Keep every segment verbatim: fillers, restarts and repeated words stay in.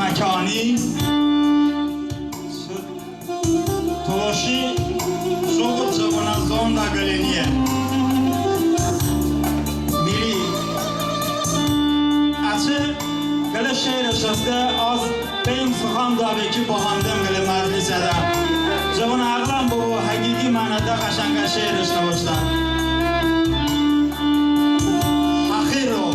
Məkani, tolışi jıqo cıvonə zondə qıləyniye. Miri, əçəy qılə şeirış heste, az bəyəm sıxan doə be ki, bıhandem qılə məclisədə. Cıvonə əğlən bıbu, həqiqi mənədə qəşənqə şeirış nıvıştən. Həxiro.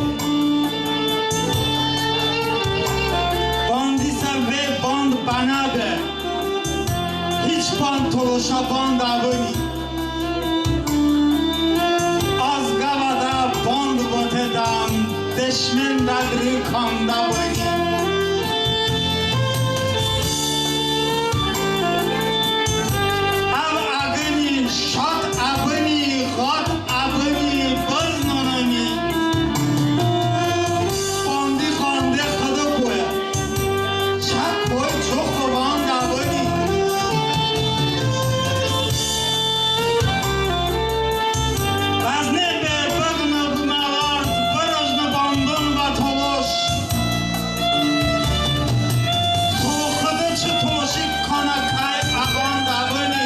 Bandisə vey band bənə be. Hiç band tolışə band əbıni. Az qəvədə band votedəm, deşmen dəqri kandə bıni. Əv əqıni, şad əbıni, ğad əbıni, bıznonıni. Bandi xande Xıdo koye. Çə koy co xıvand əbıni. Bəzne be bıqnı bıməlarz, bırıjnı bandon bə tolış. To Xıdo çı tolışi kanə kəy əğand əbıni.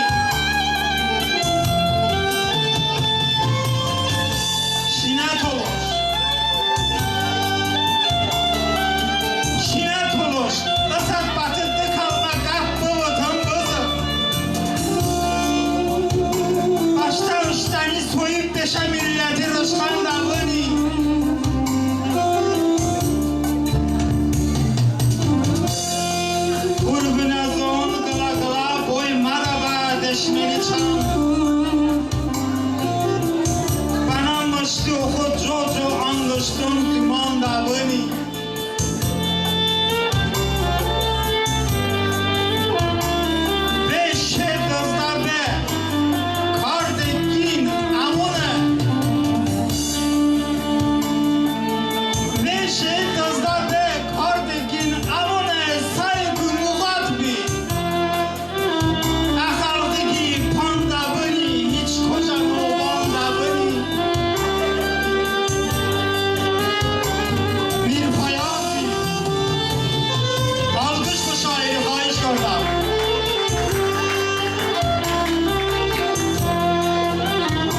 Şinə tolış. Şinə tolış. Isət bətı dı kəlmə qəp bıvotım, bızın. Bəştə ıştəni soyib beşə milləti rışxand əbıni. Qurbinə zon qılə-qılə boy mədəbə deşmeni çan. Bənə mışti oxo co-co anqışton dumand əbıni. Beşe dızdə be karde qin əvone. Beşe dızdə be karde qin əvone, say qımuğat bi. Ə xəlği ki pand əbıni, hiç kocə novand əbıni. Mirfəyazim, alğış bı şairi, xahiş kardəm.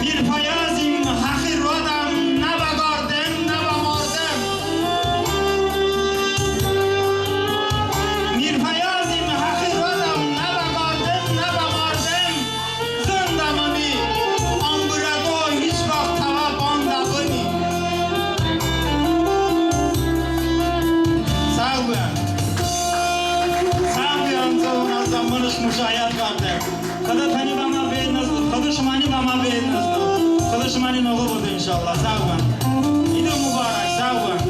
Mirfəyazim, həxi rodəm, nə bə qardem, nə bə mardem. Mirfəyazim, həxi rodəm, nə bə qardem, nə bə mardem. Zındəm əmi, ambırə do, hiç vaxt təvə band əbıni. Sağ bıbən. Sağ bıbən, sağ bıbən, zəmonış muşayiət kardə. Xıdo təni bəmə bednəsın, Xıdo şıməni bəmə bednəsın. Xıdo şıməni noğə bıdo, inşallah. Sağ bıbən. İdo mubarək, sağ bıbən.